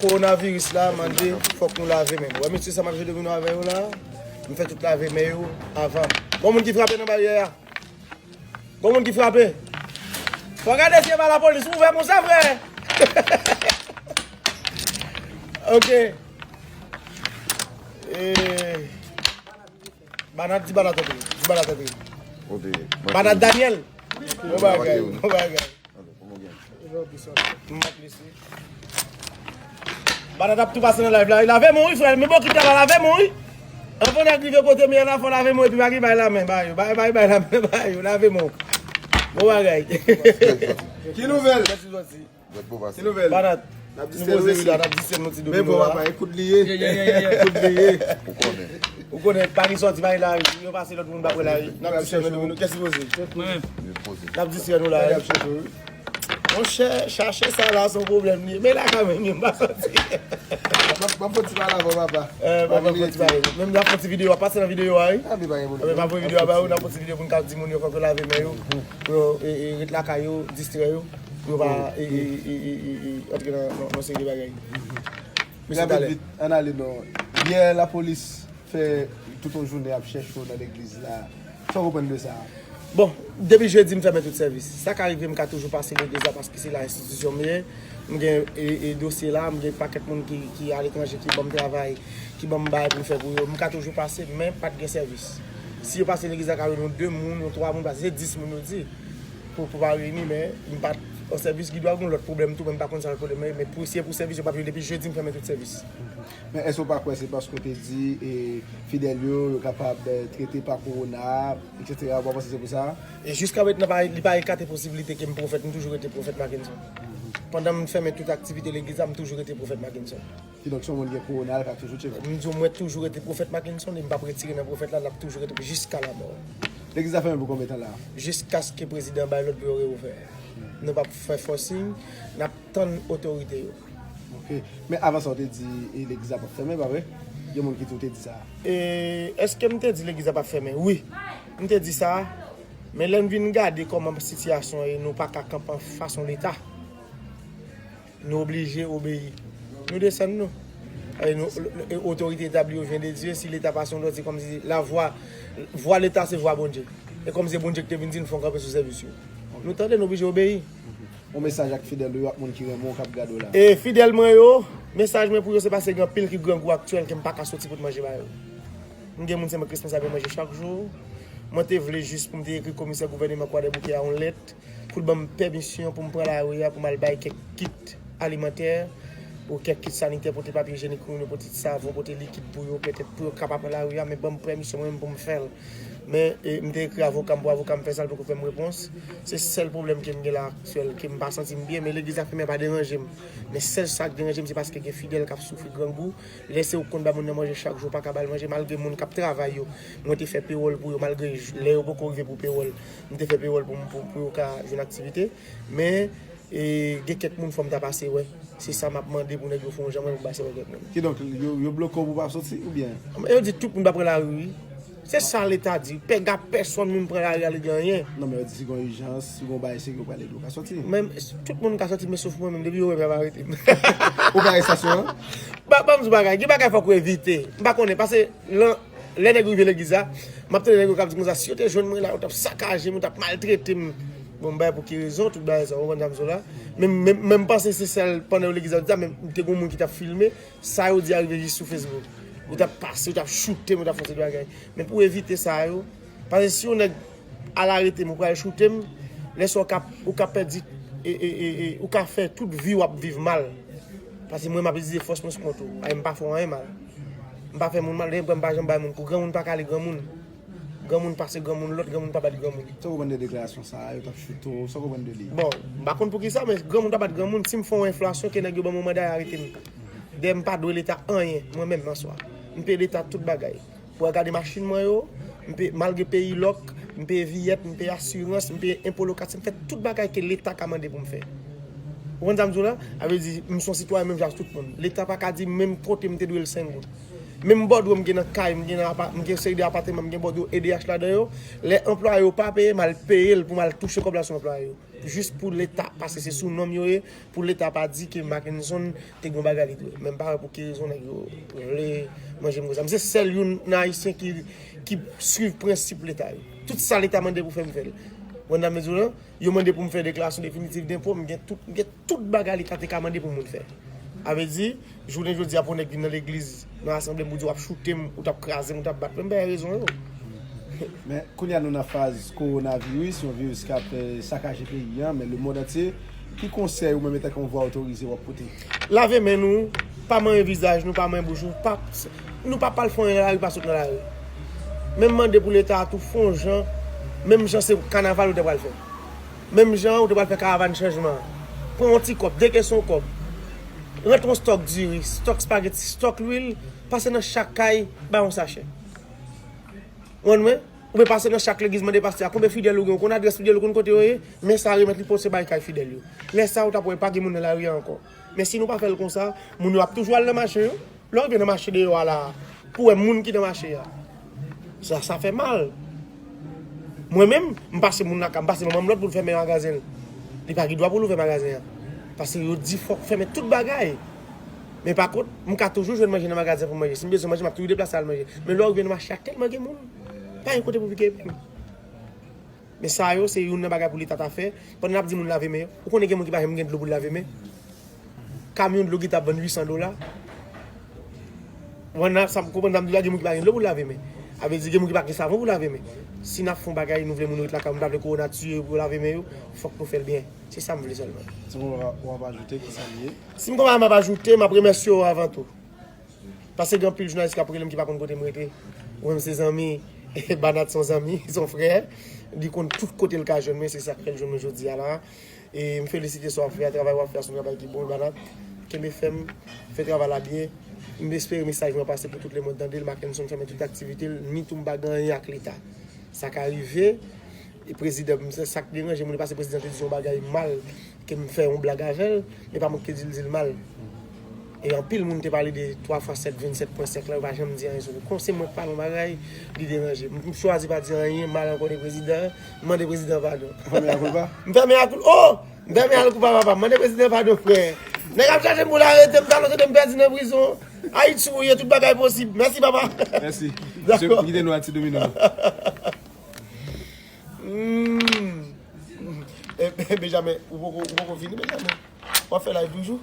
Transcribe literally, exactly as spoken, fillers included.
Kowonaviris la mande fòk nou lave men nou. Wè mesye sa m ap jwe domino avè yo la, m fè tout lave men yo avan. Gon moun ki frape nan baryè a? Gon moun ki frape? Fò gade si e pa lapolis ouvè konsa, frè. Ok. Eh, Banat, di Banat antre. Di Banat antre. Banat Daniel. Bon bagay, bon bagay. M ap lese. Banat ap tou pase nan live la. Lave men w wi, frè. Men bokit la, lave men w wi. Anvan nèg rive kote m ye la, fò lave men w epi pa gen bay lamen ba yo. Bay, bay, bay lamen ba yo. Lave men w. Bon bagay. Ki nouvèl? Mèsi sòti. Ki nouvèl? Banat. N ap distrè nou, mesye. N ap distrè nou ti domino la. Men bon, papa, ekout li ye. Ekout li ye. Ou konnen. Ou konnen, pa gen sòti, pa gen lari. Yo pase lòt moun pa pran lari. N ap distrè nou domino. Kèsi poze? Mwen menm. N ap distrè nou la. Monchè, chache sa la se yon pwoblèm li ye. Men la kanmenm, m pa sòti. M ap, m ap fè ti pale avè w, papa. Eh, papa, fè ti pale. Menm n ap fè ti videyo, ap pase nan videyo a, wi. Ah, men pa gen pwoblèm. N ap fè videyo a ba yo, n ap fè ti videyo pou n ka di moun yo fòk yo lave men yo. Pou yo, e, e, ret lakay yo, distrè yo. Pou yo pa, e, e, e, e, e, e, antre nan, nan, nan seri de bagay. Mesye, rapid, vit, ann ale non. Yè, lapolis fè tout yon jounen ap chèche w nan legliz la. Sa w konprann de sa? Bon, depi jedi, m fèmen tout sèvis. Sa ka rive, m ka toujou pase legliz la paske se la enstitisyon m ye. M gen, e, e, dosye la, m gen pakèt moun ki, ki aletranje, ki ban m travay, ki ban m bagay pou m fè pou yo. M ka toujou pase, men pa t gen sèvis. Si yo pase legliz la, ka jwenn yon de moun, yon twa moun, paske se dis moun yo di. Pou, pou pa reyini, men m pa t an sèvis, gen dwa gen lòt pwoblèm tou, men m pa konn sa lòt pwoblèm nan ye, men pou, si e pou sèvis, yo p ap jwenn depi jedi, m fèmen tout sèvis. Men èske w pa kwè se paske w te di, e, fidèl yo, yo kapab, e, trete pa kowona, etsetera, ou pa panse se pou sa? E jiska mentnan, pa, li pa ekate posiblite ke m pwofèt, m toujou rete pwofèt Mackenson. Pandan m fèmen tout aktivite legliz la, m toujou rete pwofèt Mackenson. Kidonk, si yon moun gen kowona, l ka toujou tcheke. M di w, mwen toujou rete pwofèt Mackenson, e m p ap retire nan pwofèt la, l ap toujou rete jiska lamò. Legliz la fèmen pou konbyen tan la? Jiskaske prezidan bay lòd pou yo reouvè. Nou p ap fè fòsing, n ap tann otorite yo. Ok. Men avan sa, w te di, e, legliz la p ap fèmen, pa vre? Gen moun ki di w te di sa. E, èske m te di legliz la p ap fèmen? Wi. M te di sa. Men lè n vin gade kòman sitiyasyon ye, nou pa ka kanpe anfas yon Leta. Nou oblije obeyi. Nou desann nou. E nou, e otorite etabli yo vyen de Dye, si Leta pase yon lòd, se kòmsi lavwa, vwa Leta se vwa Bondye. E kòm se Bondye ki te vin di n fò n kanpe sou sèvis yo. Nou tande, nou oblije obeyi. Yon mesaj ak fidèl ou yo ak moun ki renmen w k ap gade w la. E fidèl mwen yo, mesaj mwen pou yo se pase gen anpil ki grangou aktyèl ke m pa ka soti pou t manje ba yo. M gen moun se mwen k responsab yo manje chak jou. Mwen te vle jis pou m te ekri komisè gouvèneman Kwadèboukè a yon lèt pou l ban m pèmisyon pou m pran lari a pou m al bay kèk kit alimantè ou kèk kit sanitè, pote papye ijyenik pou moun yo, pote savon, pote likid pou yo, petèt pou yo ka pa pran lari a, men ban m pèmisyon mwen menm pou m fè l. Men, e, m te ekri avoka m pou avoka m fè sa, l poko fè m repons. Se sèl pwoblèm ke m gen la aktyèl, ke m pa santi m byen, men legliz la fèmen pa deranje m. Men sèl sa k deranje m, se paske gen fidèl k ap soufri grangou. Lè se ou k konn ba moun nan manje chak jou, ou pa ka ba l manje, malgre moun k ap travay yo, mwen te fè pewòl pou yo, malgre j-, lè yo poko rive pou pewòl, m te fè pewòl pou, pou, pou yo ka jwenn aktivite. Men, e, gen kèk moun fò m ta pase wè. Se sa m ap mande pou nèg yo fè yon jan mwen pou pase wè kèk moun. Kidonk, yo, yo bloke w pou w pa soti, oubyen? Yo di tout moun pa pran lari, wi. Se sa Leta di. Pèga pèsonn moun pran lari a, li gen anyen. Non, men yo di si gen ijans, si gen bagay serye, yo prale di w ka soti. Men tout moun ka soti, men sof mwen menm, depi yo wè m, y ap arete m. Ou ka estasyon an? Ba, ban m di w bagay, gen bagay fòk ou evite. M pa konnen, pase lan, lè nèg yo rive legliz la, m ap tande nèg yo k ap di konsa, si yo te jwenn mwen la, yo t ap sakaje m, yo t ap maltrete m. Bon, m bay pou ki rezon, tout bagay sa, ou konprann sa m di w la? Men, men, men m panse se sèl pandan yo legliz la, yo di sa, men m te gen yon moun ki t ap filme, sa yo di a rive jis sou Facebook. Yo t ap pase, yo t ap choute m, yo t ap fè yon seri de bagay. Men pou evite sa yo, paske si yon nèg al arete m, ou pral choute m, lè sa w ka, ou ka pèdi, e, e, e, e, ou ka fè tout vi w ap viv mal. Paske mwen, m ap itilize fòs mwen sou kont ou. Ay, m pa fè w anyen mal. M pa fè moun mal, dayè m pa janm bay moun kou. Granmoun pa ka ale granmoun. Granmoun pase granmoun, lòt granmoun pa bat granmoun. Sa w konprann de deklarasyon sa a, yo t ap choute w, sa w konprann de li? Bon, m pa konn poukisa, men granmoun pa bat granmoun. Si m fè yon enfrasyon, ke nèg yo ban m yon manda, y arete m. Dayè m pa dwe Leta anyen, mwen menm an swa. M peye Leta tout bagay. Pou al gade machin mwen yo, m peye, malgre peye ilòk, m peye viyèt, m peye asirans, m peye enpo lokatè, m fè tout bagay ke Leta ka mande pou m fè. Ou konprann sa m di w la? Sa vle di, m se yon sitwayen menm jan ak tout moun. Leta pa ka di menm kote m te dwe l senk goud. Menm bòdwo m gen nan kay, m gen nan apa, m gen seri de apatman, m gen bòdwo E D H ladan yo. Lè anplwaye yo pa peye, m al peye l pou m al touche kòb la sou anplwaye yo. Jis pou Leta, paske se sou non m yo ye, pou Leta pa di ke Mackenson te gen yon bagay li dwe. Men m pa wè pou ki rezon nèg yo vle manje m konsa. M se sèl youn nan Ayisyen ki, ki swiv prensip Leta yo. Tout sa Leta mande pou fè m fè l. Ou konprann sa m vle di w lan? Yo mande pou m fè deklarasyon definitif denpo, m gen tout, m gen tout bagay Leta te ka mande pou moun fè. A vle di, jounen jodi a pou nèg vin nan legliz, nan asanble m pou di w ap choute m, ou t ap kraze m, ou t ap bat mwen, m bay rezon yo. Men kounye a nou nan faz kowonaviris, yon viris k ap eh, sakaje peyi an, men lemonn antye. Ki konsèy ou menm etanke yon vwa otorize w ap pote? Lave men nou, pa manyen vizaj nou, pa manyen bouch nou, pa, nou pa pral fè anyen nan lari, pa sot nan lari. Men m mande pou Leta a tou fè yon jan, menm jan se kanaval ou te pral fè. Menm jan ou te pral fè karavàn chanjman an. Pran yon ti kòb, de keson kòb. Rantre yon stòk diri, stòk spageti, stòk lwil, pase nan chak kay, bay yon sachè. Ou konprann mwen? Ou pe pase nan chak legliz mande pastè a konbyen fidèl ou gen, ou konn adrès fidèl ou, konn kote yo ye, men sa remèt li pou se bay kay fidèl yo. Lè sa ou t ap wè pa gen moun nan lari a ankò. Men si nou pa fè l konsa, moun yo ap toujou al nan mache yo. Lè w rive nan mache deyò a la, pou wè moun ki nan mache a. Sa, sa fè mal. Mwen menm, m pase moun lakay, m pase manman m lòd pou l fèmen magazen l. Li pa gen dwa pou l ouvè magazen an. Paske yo di fòk fèmen tout bagay. Men pa kont, m ka toujou jwenn manje nan magazen pou m manje. Si m bezwen manje, m ap toujou deplase al manje. Men lè w rive nan mache a, tèlman gen moun. Pa gen kote pou pike epi. Men sa yo, se youn nan bagay pou Leta ta fè. Pandan n ap di moun lave men yo, ou konnen gen moun ki pa janm gen dlo pou l lave men? Kamyon dlo ki t ap vann uit san dola. Ou konprann sa m konprann sa m di w la, gen moun ki pa gen dlo pou lave men. A vle di, gen moun ki pa gen savon pou lave men. Si n ap fè yon bagay, nou vle moun yo ret lakay yo, nou pa vle kowona tiye yo pou yo lave men yo, fòk nou fè l byen. Se sa m vle sèlman. Si w gen yon bagay w ap ajoute, ki sa l ye? Si m gen yon bagay m ap ajoute, m ap remèsye w avan tou. Paske gen anpil jounalis k ap rele m ki pa konn kote m rete. Ou menm se zanmi, Banat se yon zanmi, se yon frè. Li konn tout kote l ka jwenn mwen, se sa k fè l jwenn mwen jodi a la. E m felisite sa w ap fè a, travay w ap fè a se yon travay ki bon, Banat. Kenbe fèm, fè travay la byen. M espere mesaj mwen pase pou tout lemonn tande l. Mackenson fèmen tout aktivite l, ni tou m pa gen anyen ak Leta. Sa ka rive, e prezidan, m, se sa k deranje moun, paske prezidan te di yon bagay mal, ke m fè yon blag avè l, men pa mwen ki te di l di l mal. E anpil moun te pale de twa fwa sèt vennsèt pwen senk la, yo pa janm di anyen sou li. Kon se mwen k pale yon bagay, li deranje m. M chwazi pa di anyen mal ankò de prezidan, m mande prezidan padon. Ou fèmen a koulpa? M fèmen a koul-, oh! M fèmen a koulpa papa, m mande prezidan padon frè. Nèg ap chache m pou l arete m, talon se de m pèdi nan prizon. Ayiti ou ye, tout bagay posib. Mèsi papa. Mèsi. Dakò. Kite nou a ti domino nou. Hmm. E, e, Benjamin, ou poko, ou poko fini, Benjamin? W ap fè live toujou?